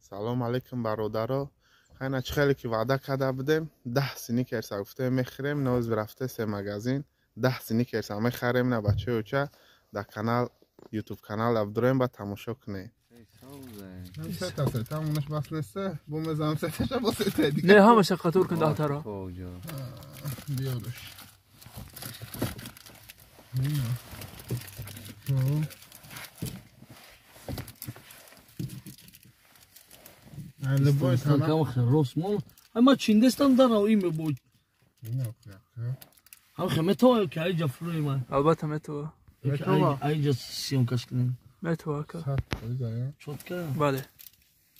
Салом алейкум бародаро. Хайна чӣ хеле ки ваъда карда будем, 10 сникерса гуфтем мехӯрем, ноз рафте се магазин, 10 сникерса мехарем на бачаи оча дар канал YouTube канал абдуроем ба тамошо кунед. Сета сета мунаш бас нест, бо мезанам сеташа бо сета дига. Не, ҳамаша қатур кун даҳтаро. Биёдаш. Любой танам росмон. Ай ма чиндестам дарав им бо. Ҳам хе метова ки айҷа фурӯи ма. Албатта метова. Метова. Айҷа съёмкаш кунем. Метова ака. Чётко? Бале.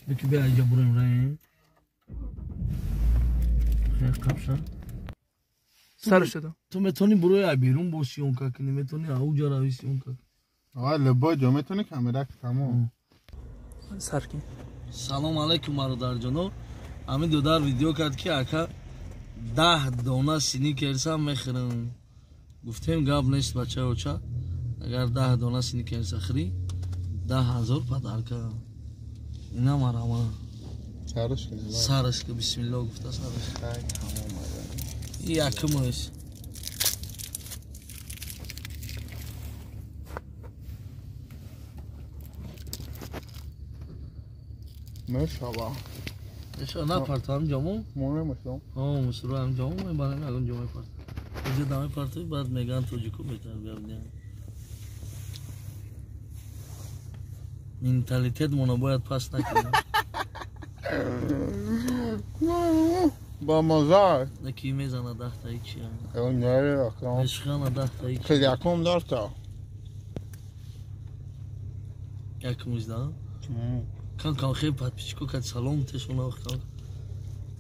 Бики бе айҷа буроем раем. Хе қапша. Сар шудам. Ту метавонӣ бурои ай берун бо съёмка кунӣ, метавонӣ ауҷа рави съёмка. Ай любой ҷо метавонӣ камера ки тамом. Сар кин. Салом алейкум бародарҷоно. Ҳамин додар видео кард ки ака 10 дона сникерса мехӯрам. Гуфтем гап нест бачаи оча. Агар 10 дона сникерса хӯрӣ 10,000 подарка. Ина марама. Сараш кун. Сараш ки бисмиллоҳ гуфта сараш. И якумаш. Мешава. Мешава, напарто ҳам ҷамо? Мо намешавам. Ҳо, мусуро ҳам ҷамо мебарем, ягон ҷо мепарто. Инҷо да мепартои, баъд меган тоҷико бетарбия будем. Менталитет мона бояд паст накунем. Ба маза. Ки мезана даҳта ичи. Не, ака. Мешхана даҳта ичи. Якум дарта. Якумиз да? Кан кан хел подписчико кад салом тешона кан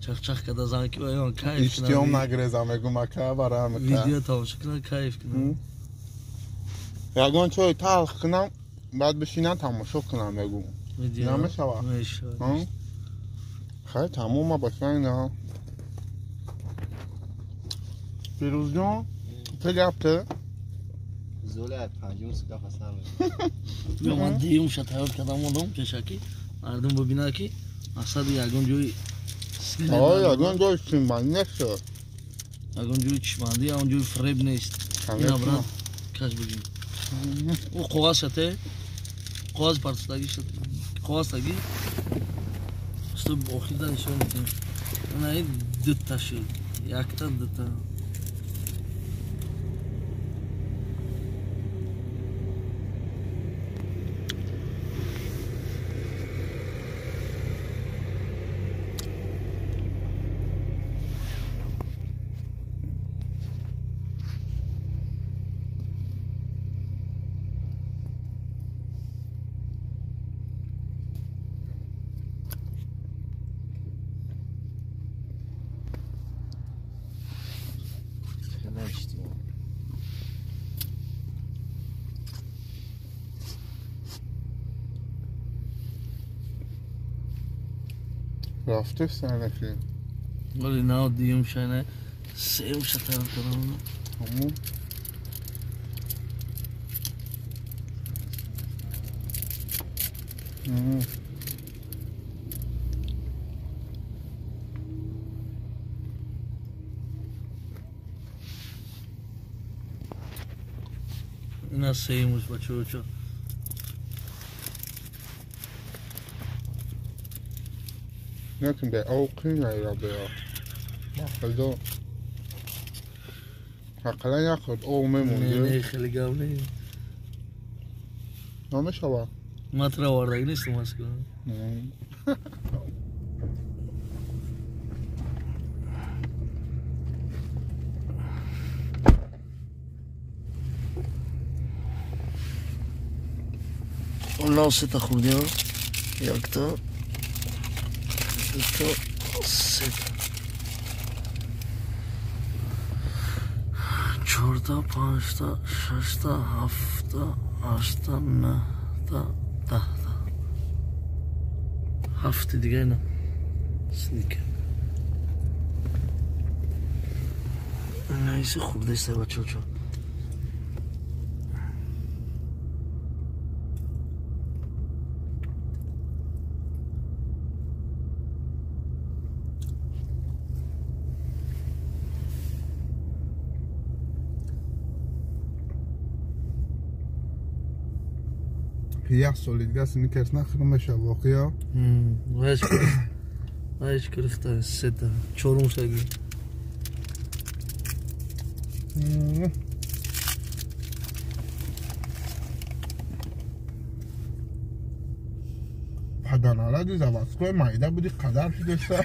чах-чах када зан ки оён кайф кунам. Иштиём нагрезам мегум ака барам ака. Видео тамошо кунам кайф кунам. Ягон чой талх кунам баъд бишинам тамошо кунам мегум. Намешава? Мешава. Хай тамома бошан на. Фирӯзҷон, ту гапте? Зула панҷум сука фасар. Ман дуюм ша тайёр кардам одам пешакӣ мардум бибинад ки мақсади ягон ҷои ягон ҷои чимбандӣ нест, ягон ҷои чимбандӣ, ягон ҷои фиреб нест. Ина брат каш бигин. Ӯ коғаз шате, коғаз партофтагӣ шат, коғаз таги стоп охирда нишон медиҳем. Ина ин дута шуд, якта дута. Рафте санаки. Вале нав дуюм шайна сеюм ша тайёр кардам. Ҳамун. Ина сеюмуш бачаочо. Накун бе овқин айра бе. Махалдо. Ҳаққалан як худ ов мемонди. Не, хеле гап не. Намешава. Ман туро овардагӣ нестам аз кун. Нав сета хӯрдем. Якта, дута, сета. Чорта, панҷта, шашта, ҳафта, ҳашта, нӯҳта, даҳта. Ҳафти дига ина сникер. Инаиси хӯрдаиста бачаочо. Як соли дига сникерс нахӯрам меша воқеа. Вайш кирихта сета чорум шаги. Паданалади заводской майда буди қадар шудеса.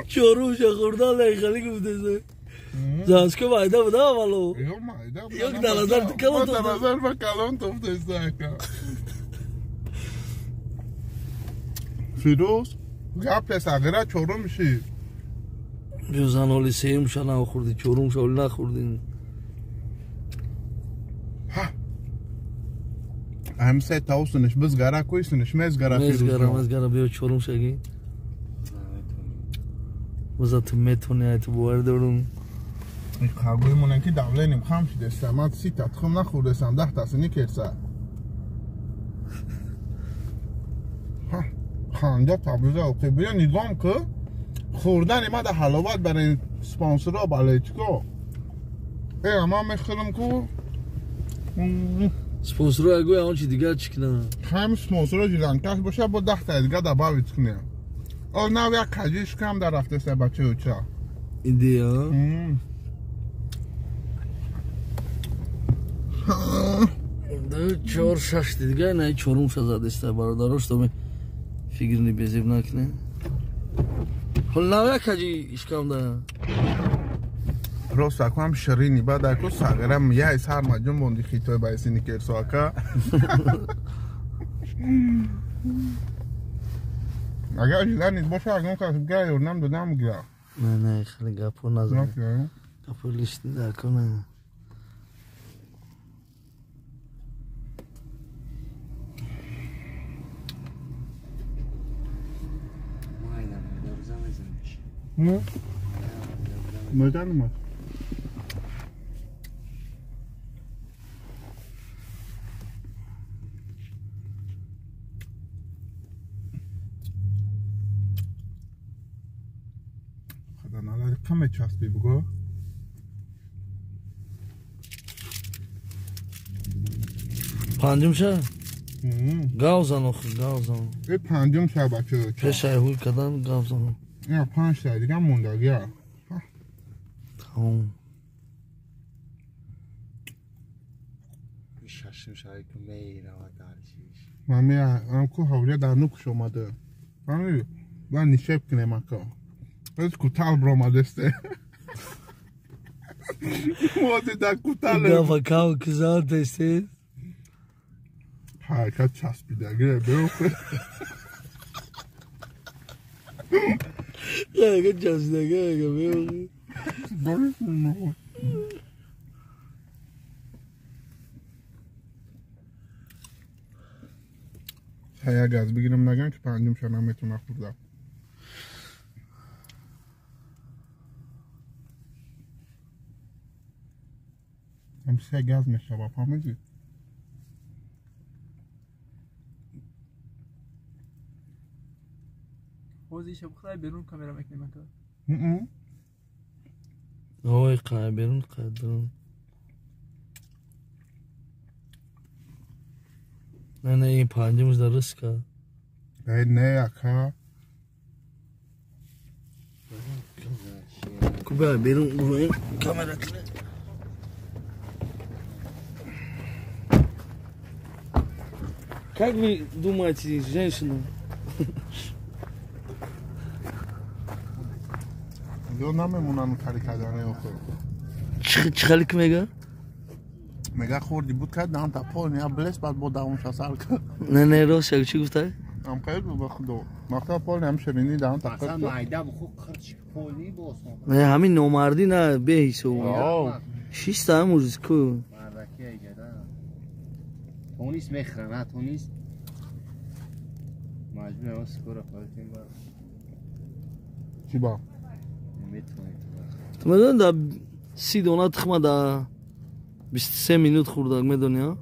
Чорум ша хӯрдан хеле гуфтеса. Заводской майда буда аввало. Ё майда. Ё дар назар калон тофта. Дар назар ба калон тофтеса ака. Фирӯз гап сағира чорум шид. Бюзан оли сеюм ша нахӯрди, чорум ша оли нахӯрдин. Ҳам се таусуниш бизгара куйсуниш мезгара. Мезгара, мезгара биё чорум шаги. Биза ту метони ай ту бовар дорум. Қабули монен ки давленим хам шидеста. Ман 30 та тухм нахӯрдесам, 10 та сникерса. Ханда табриза оқи. Биё нигом ки хӯрдани ма да ҳаловат барои спонсорро балечко. Э, ман мехӯрам ку. Спонсорро ягӯй он чи дигар чӣ кунам? Ҳам спонсорро жиланкаш боша бо 10 та дига добавить кунем. О, нав як кажи шикам дар рафтеса бачаи уча. Идея? Ду, чор, шаш дига на чорум ша задеста бародаро, што фигр не безеб накне. Ҳол нав як кажи шикам да. Просто акам ширини баъд аку сағирам яй сар маҷун бонди хитой ба сникерсо ака. Агар жиланит боша агон кас гай ёрнам додам гира. Не, не, хеле гапо назан. Гапо лишни дар кона. Не? Мезанем. Кам мечаспӣ буго? Панҷум ша? Гав зан охир, гав зан. Э панҷум ша бача. Пешай ҳуй кадан гав зан. Не, панҷ та дига мондагия. Тамом. Шашум шай ки меравад даршиш. Ман меам ку ҳавлия дар нукш омада. Фаҳмидӣ? Баъд нишеб кунем ака. Аз кутал бромадесте. Мози да кутал. Гава кав кизантесте. Ҳаракат часпидагире беохӯ. Ҳаракат часпидагире беохӯ. Як газ бигирам наган ки панҷум ша наметавонам хӯрдам. Ҳам се газ мешава, фаҳмидӣ? Ҳозир ша бухӯрай берун камера мекунем ака. Ой, қай берун, қай дарун. Не, не, ин панҷумш дар риска. Не, не, ака. Кубай берун буроем камера кунем. Как вы думаете, женщина? Ё намемонам тари кардани охир. Чӣ хеле ки мега? Мега хӯрди буд кард, даҳан та пол я блес баъд бо давомша сар кард. Не, не, рост як чӣ гуфтай? Ам қайд бу ба худо. Мақсад пол ҳам ширинӣ даҳан та Мақсад майда бухӯ қирч полни босон. Не, ҳамин номардӣ на беҳисоб. Шиста ҳам мужик ку. Мардаки айгада. Тонис мехӯра, на тонис. Маҷбур ам скоро фартим бар. Чӣ ба? Ту медонӣ да 30 дона тухма да 23 минут хӯрдак, медонӣ, а?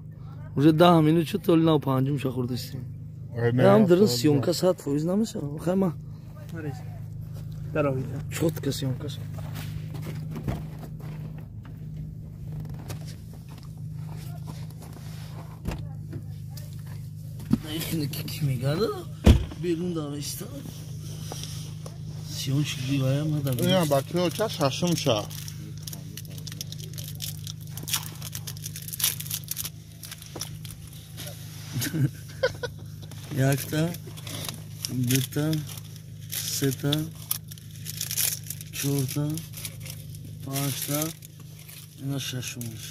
Уже 10 минут шуд, толи нав панҷум ша хӯрдистем. Ам дурус съёмка 100% намешава. Хай ма. Чётко съёмка. Ихне ки мегарда берун дависта. Сиён чиги вая мада. Ина бачаҳо ча шашум ша. Якта, дута, сета, чорта, панҷта, ина шашумш.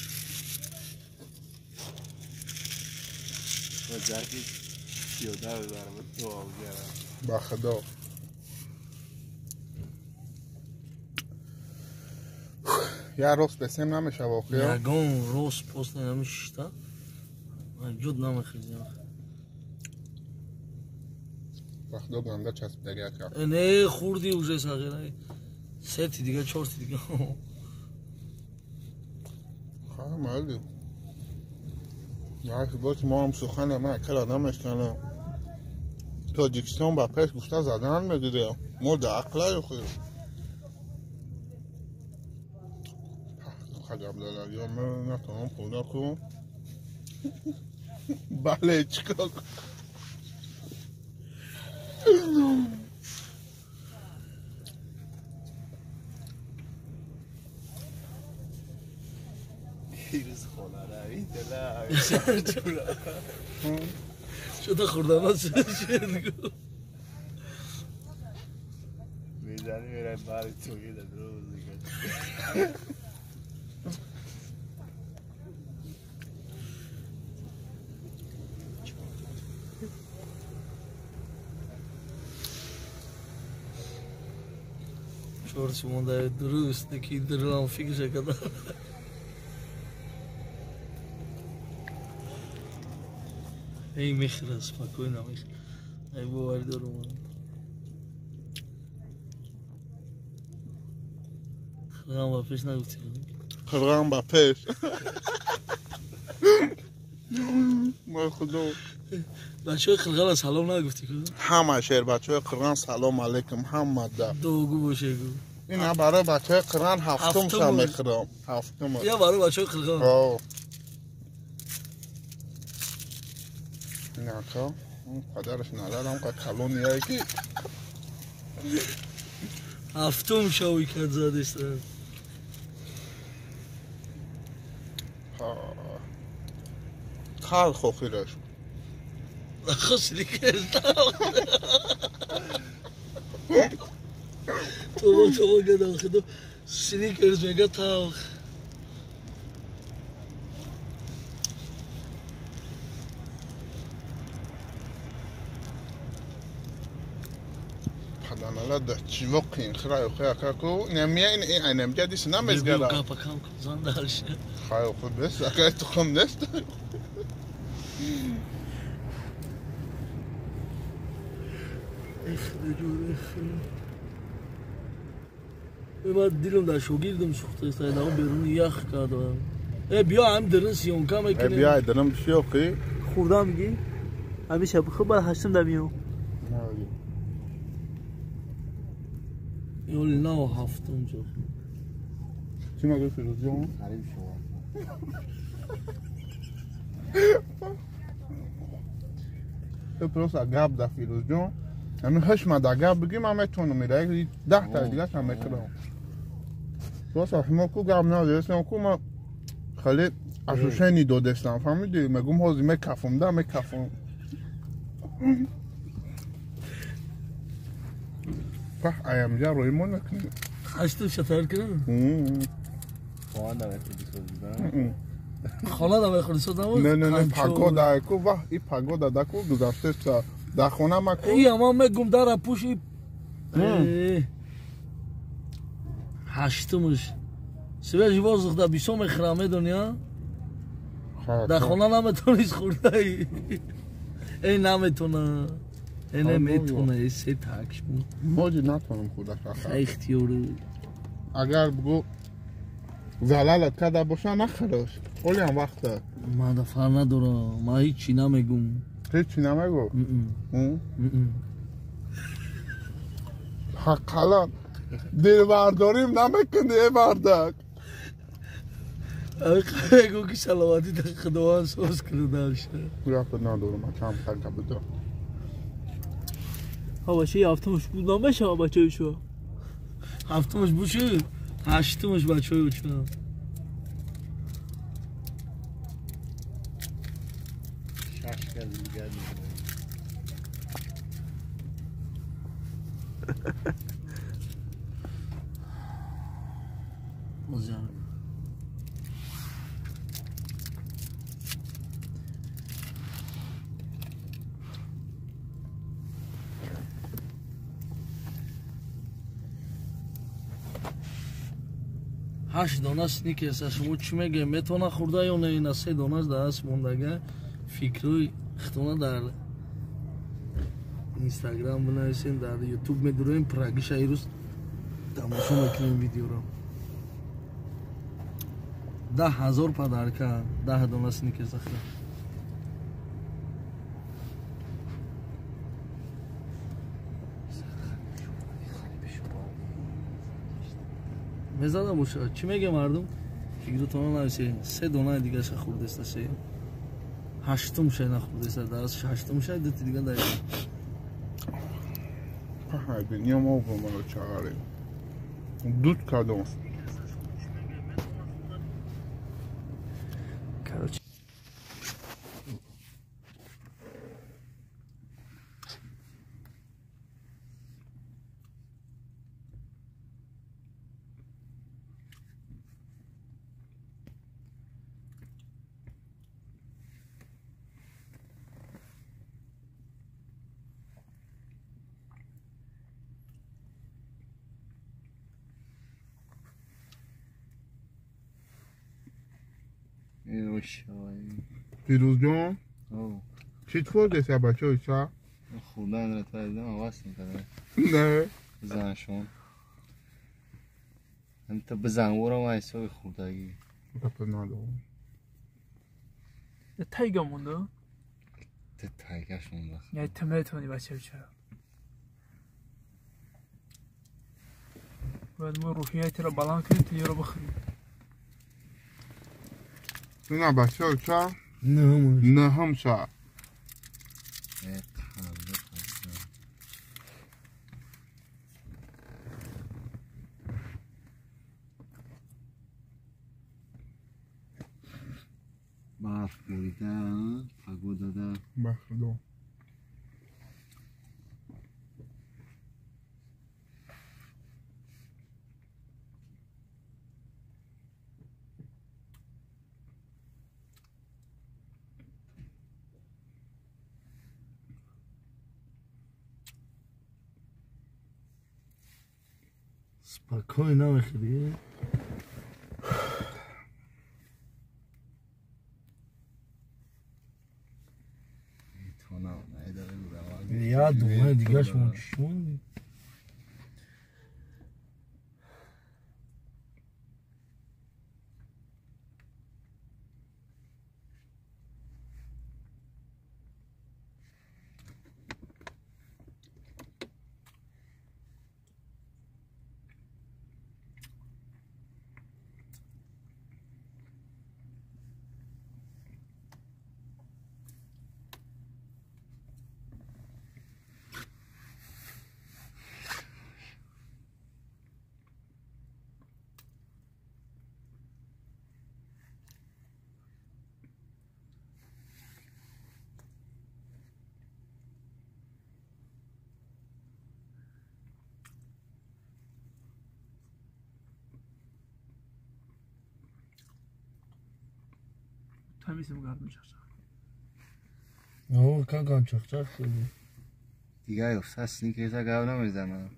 Ба худо. Я рост бесем намешава охир. Ягон рост пост намешишта. Ҷуд намехезем. Ба худо ганда часпидаги ака. Не, хурди уже сағира. Сети дига, чорти дига. Ха, майли. Як боз мо ҳам сухане ман акала намешканам. Тоҷикистон ба пеш гуфта задан мегирем. Мо да ақлаю худ. Қадам ман натавонам хӯрда кун. Бале, чикор Шуда хӯрдама мезани мерай бари тугида дурӯз чорси монда дуруст ки дурам фикр кардам. Эй, мехра, спокойно, мехра. Ай, бовар дорум. Қирғам ба пеш нагуфтӣ. Қирғам ба пеш. Ма худо. Бачаҳои Қирғана салом нагуфтӣ ку? Ҳама шер бачаҳои Қирған салом алейкум, ҳамада. Дугу боше гу. Ина барои бачаҳои Қирған ҳафтум ша мехӯрам. Ҳафтум. Я барои бачаҳои Қирған. О. Нака, падараш нададам, ка колонияе ки ҳафтум шавӣ кард задиста. Талх охираш. Хосили талх. Тоба тоба гадам худо сникерс мега талх. Паданала да чиво қинхира охи акаку немия ин айнамҷа дис намезгара. Гапа кам кун зан дальше. Хай охи бес акай тухм нест. Ман дилам дар шогирдам сӯхта истода берун ях кардам. Э биё ҳам дирин съёмка мекунем. Э биё дирин биши охи. Хӯрдам мегӣ? Ҳамеша бихӯр баъд ҳаштум да миём. Ёли нав ҳафтум ҷо. Чӣ мегӯӣ Фирӯзҷон? Қариб шуд. Ту просто гап да Фирӯзҷон. Ҳамин ҳашма да гап бигӣ ман метавонам ира даҳта дигаша мекунам. Просто шумо ку гап надорестам ку ман хеле ощущение додестам, фаҳмидӣ? Мегӯм ҳозир мекафам да мекафам. Пах аямҷа роимо накунӣ. Ҳаштум шатар кунам? Хона намехӯрди соз хона намехӯрди соз набуд? Не, не, не, погода ку ваҳ и погода да ку гузаштеста. Дар хона ма ку? И ама мегум дара пуш и ҳаштумш. Свежий воздух да бисо мехӯрам, медонӣ, а? Дар хона наметавонист хӯрдаи. Эй наметона. Э наметона, э се такш. Моҷи натонам хӯрда шаха. Ихтиёр. Агар бигӯ залалат карда боша нахӯраш. Ҳолиам вақта. Ман да фар надорам. Ман ҳеҷ чӣ намегум. Ҳеҷ чӣ намегӯ? Ҳаққалан дилбардорим намекунӣ э мардак. Мегӯ ки саломатӣ дар Худованд соз кунад дальше. Гап надорам, кам так буда. Ҳа бача ҳафтумаш буд намешава бачаи шо. Ҳафтумаш буд шуд? Ҳаштумаш бачаи уча. Шаш газ дигар. Озян. Ҳашт дона сникерса шумо чӣ мегӯед? Метавона хӯрда ё не? Ина се донаш дар даст мондага. Фикрҳои хитона дар Инстаграм бинависем, дар Ютуб медуроем, прагиша ирӯз тамошо мекунем видеоро. 10,000 подарка, 10 дона сникерса хӯрда. Мезада бошад. Чӣ меге мардум? Фикротона нависед. Се донаи дигаша хӯрдеста се. Ҳаштум шай нахӯрдеста. Дар ҳаштум шай дути дига дар. Паҳай дунё мо бомаро чағарем. Дуд кардам. Короче. Фирӯзҷон, чӣ хӯрдеса бачаи ча? Хӯрдан ратайдам, аваз накарда. Не. Бизаншон. Ҳамта бизан ворам ҳисоби хӯрдагӣ. Гап надорам. Тайга монда? Тайгаш монда. Не, ту метавонӣ бачаи ча. Бояд мо рӯҳиятро баланд кунем, то ёро бихӯрем. Ина бачаи ча? Нӯҳум ша. Барф борида, погодада. Бахудо. Спокойно мехӯрӣ. Я думаю, дигаш мон чӣ монди? Тамисим гарм чақчақ. О, кам чақчақ шуд. Дигар ёфта сникерса гап намезанам.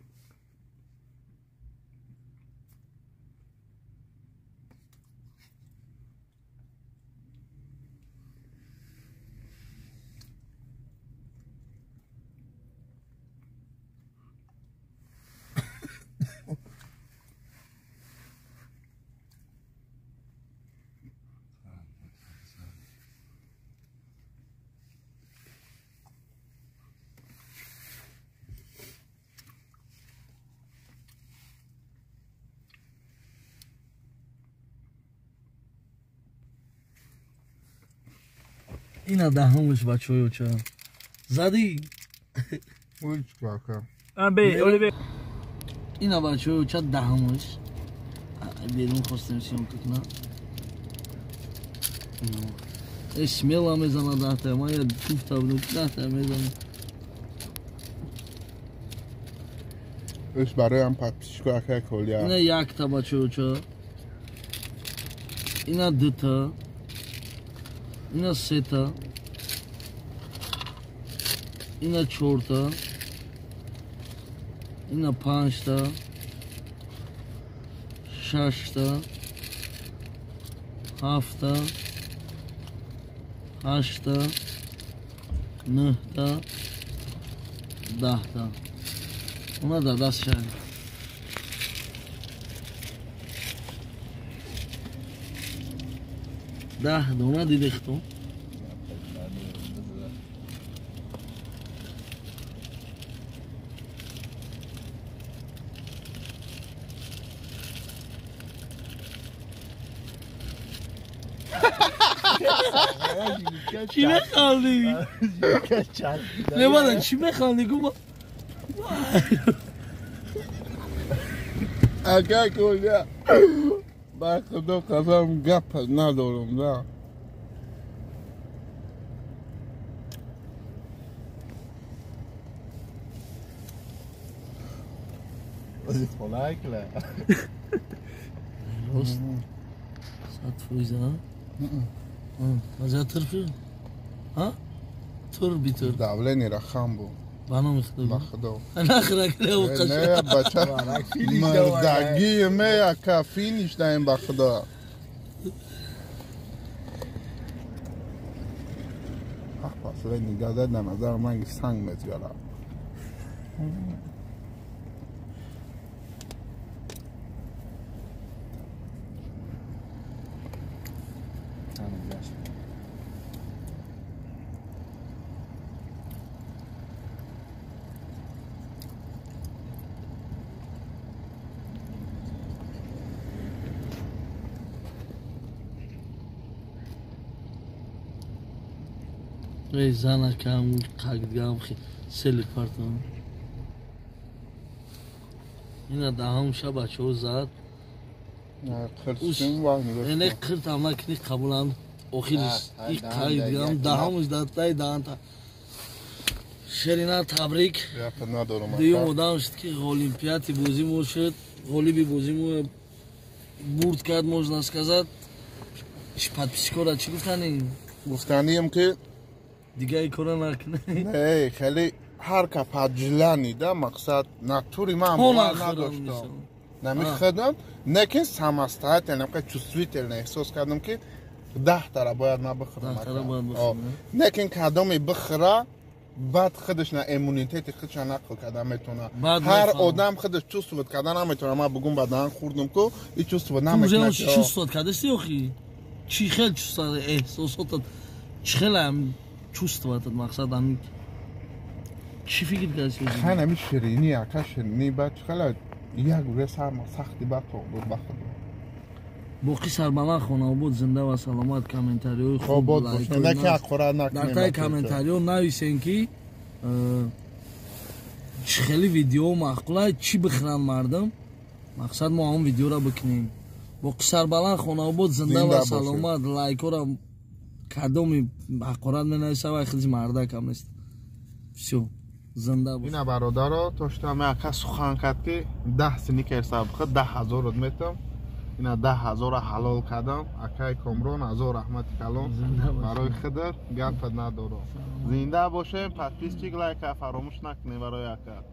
Ина даҳамш бачаҳои оча. Задӣ? Ина бачаҳои оча даҳамш. Берун хостем съёмка кунам. Э смело мезана даҳта. Ман я гуфта будам даҳта мезана. Иш бароям подписчико акай Колия. Ина якта бачаҳои оча. Ина дута. Ина сета. Ина чорта. Ина панҷта. Шашта. Ҳафта. Ҳашта. Нӯҳта. Даҳта. Она дар даст шай. Даҳ дона дидехтон. Чӣ механдӣ? Не бада чӣ механдӣ? Гума Ака Колия, ба худо қасам гап надорам, да. Рост 100%, а? Маза турфи? А? Тур битур. Давление хам буд. Ба номи худо. Ба худо. Нахра Не, бача. Мардагии ме ака финиш даем ба худо. Ах, последний газет на назар ман санг мезгара. Эй, занакам, қагдгам, сели партам. Ина даҳам ша бачаҳо зад. Не қиртам накни қабулан. Охириш и қагдгам даҳамш датай даҳанта. Шерина табрик. Дуюм одам шуд ки ғолибияти бозӣ мо шуд. Ғолиби бозӣ мо бурд кард, можно сказать. Подписчикора чӣ гуфтанӣ? Гуфтанием ки дигаи кора накунӣ. Не, хеле ҳар ка паджилани да мақсад натури ман бовар надоштам. Намехӯрдам, лекин самостоятельно, чувствительно эҳсос кардам ки даҳтара бояд ман бихӯрам. Лекин кадоме бихӯра, баъд худаш на иммунитети худша нақл карда метавона. Ҳар одам худаш чувствовать карда наметавона. Ман бугун ба даҳан хӯрдам ку, и чувствовать намекунад. Чувствовать кардасти охи? Чӣ хел чувствовать эҳсосотат? Чӣ хел чувствовать мақсад ами чӣ фикр кардасти? Хан ами ширинӣ, ака ширинӣ баъд чӣ хел як рӯз сахти баъд тоқ буд ба худо. Боқӣ сарбаланд хонаобод, зинда ва саломат. Комментариҳои хуб дар таи комментариҳо нависен ки чӣ хели видео маъқула, чӣ бихӯранд мардум. Мақсад мо ҳамон видеоро бикунем. Боқӣ сарбаланд хонаобод, зинда ва саломат. Лайкҳоро кадоми ҳақорат менависа вай хизи мардакам нест. Всё, зинда бош. Ина бародаро, то что ме ака сухан кард ки 10 сникерса бихӯр, 10 000 метам. Ина 10 000 ҳалол кардам. Акай Комрон, ҳазор раҳмати калон барои худат, гапат надорам. Зинда бошем, подписчик, лайка фаромӯш накунем барои ака.